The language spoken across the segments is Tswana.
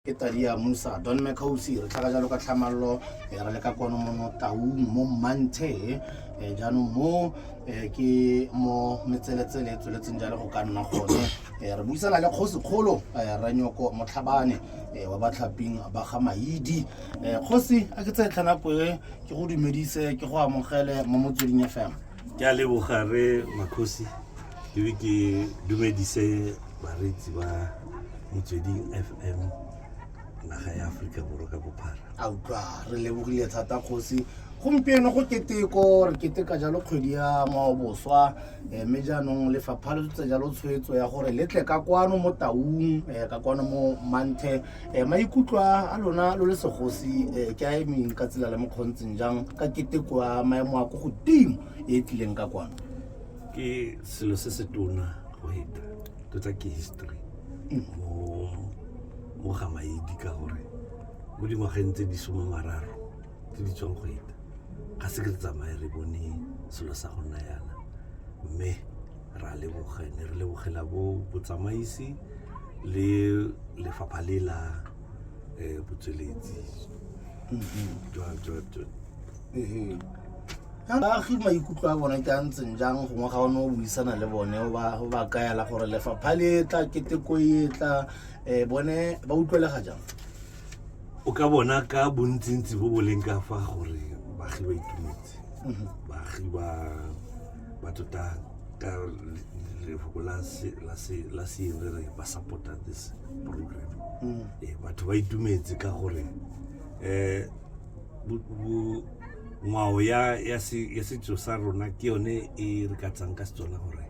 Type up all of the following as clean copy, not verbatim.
Ke tadi ya Musa Don Mcausi re tlhaga jalo ka tlhamallo re le ka kwano mono Taung mo Mmanthe. Jaanong mo ke mo metseletsele e tsweletseng jalo go ka nna gone. Re buisana le kgosikgolo Ranyoko Motlhabane wa Batlhaping ba ga Maidi. Kgosi, a ke tseye tlhanako e ke go dumedise, ke go amogele mo Motsweding FM. Ke a leboga re Makgosi, ke be ke dumedise bareetsi ba Motsweding FM naga ya Aforika Borwa ka bophara. A utlwa, re lebogile thata kgosi. Gompieno go keteko, re keteka jalo kgwedi ya ngwaoboswa, mme jaanong lefapha le tsotse jalo tshwetso ya gore le tle ka kwano mo Taung, ka kwano mo Manthe. Maikutlo a lona lo le segosi ke a emeng ka tsela le mokgontseng jang ka keteko ya maemo a ko godimo e e tlileng ka kwano? Ke selo se se tona go heta, tota ke history mo ga Maidi, ka gore mo dingwageng tse di 30 tse di tswang go heta ga se ke re tsamaye re bone selo sa go nna yana, mme ra leboga, ne re lebogela bo botsamaisi le lefapha le la botsweletsi jwa. Baagi maikutlo a bone ke a ntseng jang, gongwe ga o ne o buisana le bone o ba kaela gore lefapha le tla, keteko e tla, bone ba utlwelega jang? O ka bona ka bontsintsi bo bo leng ka fa gore baagi ba itumetse. Baagi ba tota ka lefoko la seeng re re ba support-a this program. Batho ba itumetse ka gore ngwao ya setso sa rona ke yone e re ka tsang ka Setswana gore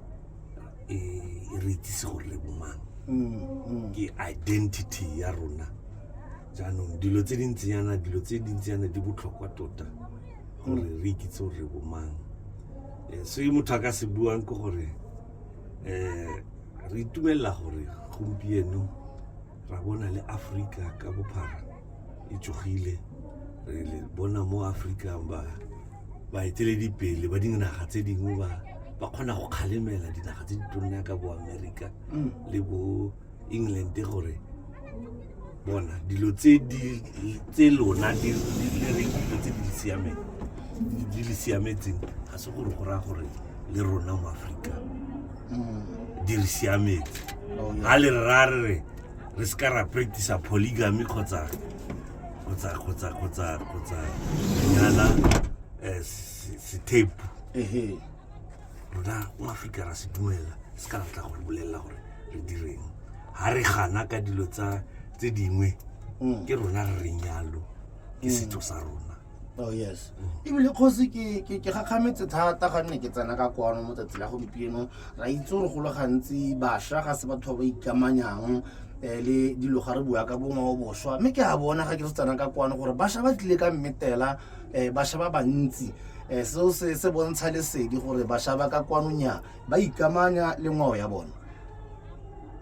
e re itsise gore re bomang, ke identity ya rona. Jaanong dilo tse dintsinyana, dilo tse dintsinyana di botlhokwa tota gore re ikitse gore re bomang. Se motho a ka se buang ke gore re itumelela gore gompieno ra bona le Aforika ka bophara e tsogile. Re le bona mo Aforika ba baeteledipele ba dinaga tse dingwe ba kgona go kgalemela dinaga tse di tonna ka bo Amerika le bo England gore bona dilo tse lona di le reng dilo tse di siameng, di le siametseng, ga se gore go raya gore le rona mo Aforika di re siametse. Ga le re ra re re se ka ra practice polygamy kgotsa nyala sethepu, rona mo Aforika ra se dumela, se ka re tla go re bolelela gore re direng. Ga re gana ka dilo tsa tse dingwe, ke rona re reng yalo, ke setso sa rona. Oh yes, ebile kgosi ke gakgametse thata ga nne ke tsena ka kwano mo tsatsi la gompieno. Ra itse gore go le gantsi bašwa ga se batho ba ba ikamanyang le dilo ga re bua ka bongwao boswa, mme ke a bona ga ke re tsena ka kwano gore bašwa ba tlile ka mmetela, bašwa ba bantsi. Seo se bontsha lesedi gore bašwa ba ka kwanonya ba ikamanya le ngwao ya bona.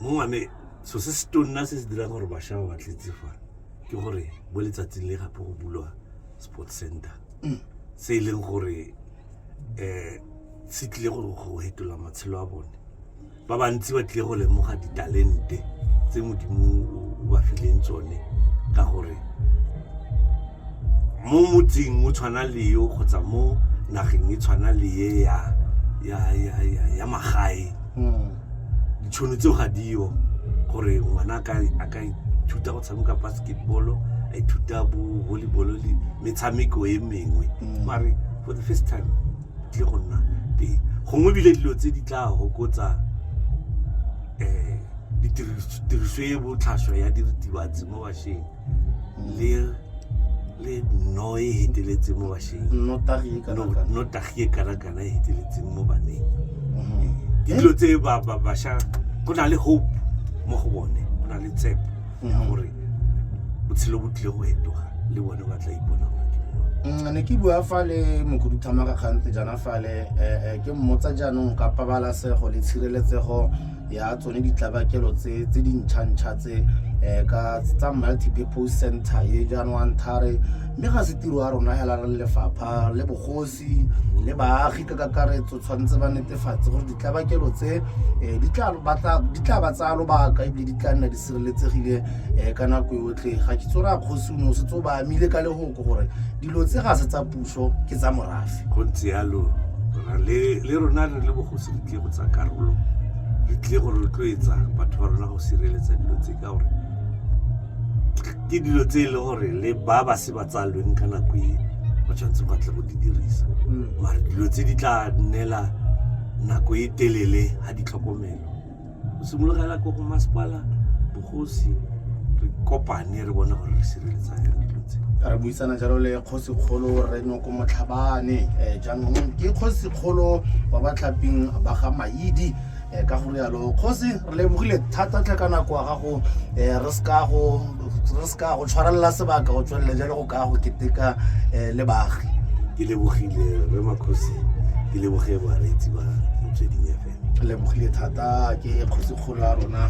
Mongwame, so se se tonna se se dirang gore bašwa ba batletse fa ke gore mo letsatsing le gape go bulwa sports center, se e leng gore se tlile go hetola matshelo a bone. Ba bantsi ba tlile go lemoga ditalente tse Modimo o ba fileng tsone, ka gore mo motseng o tshwana le yo kgotsa mo nageng e tshwana le ye ya magae, ditšhono tseo ga dio gore ngwana a ka ithuta go tshameka basketball, a ithuta bo volleyball le metshameko e mengwe. Mare for the first time tlile go nna teng, gongwe ebile dilo tse di tla hokotsa ditiriso e botlhaswa ya diritibatsi mo bašweng le no e heteletseng mo bašweng, nnotagi e kana-kana e heteletseng mo baneng. Ke dilo tse bašwa go na le hope mo go bone, go na le tshepo ya gore botshelo bo tlile go fetoga le bone ba tla ipona gore ke bona. Ne ke bua fa le mokhuduthamaga kgante jaana fale, ke mmotsa jaanong ka pabalasego le tshireletsego. ya tsone ditlabakelo tse tse dintšha-ntšha tse um ka tsa multi-purpose center e jaanong a nthare mme ga se tiro ya rona hela re le lefapha le bogosi le baagi ka kakaretso tshwanetse ba netefatse gore ditlabakelo tse um di tla ba tsaya lobaka ebile di tla nna di sireletsegile um ka nako yotlhe. Ga ke tsore a kgosi o ne o setse o ba amile ka lehoko gore dilo tse ga se tsa puso, ke tsa morafe. Go ntse yalo, le rona re le bogosi re tlile go tsaya karolo, re tlile go rotloetsa batho ba rona go sireletsa dilo tse, ka gore ke dilo tse e le gore le ba ba se ba tsalweng ka nako e ba tshwanetse go tla go di dirisa. Mare dilo tse di tla nnela nako e telele ga di tlhokomelwa. Go simologela ko go masepala, bogosi, re kopane re bone gore re sireletsa yang dilo tse. Re buisana jalo le kgosikgolo rre Nyoko Motlhabane. Jaanong ke kgosikgolo wa batlhaping ba ga Maidi. Ka go rialo kgosi, re lebogile thata tlhe ka nako ya gago. Re seka go tshwarelela sebaka, go tswelele jalo go ka go keteka le baagi. Ke lebogile rre Makgosi, ke leboge bareetsi ba Motsweding FM. Lebogile thata, ke kgosikgolo ya rona.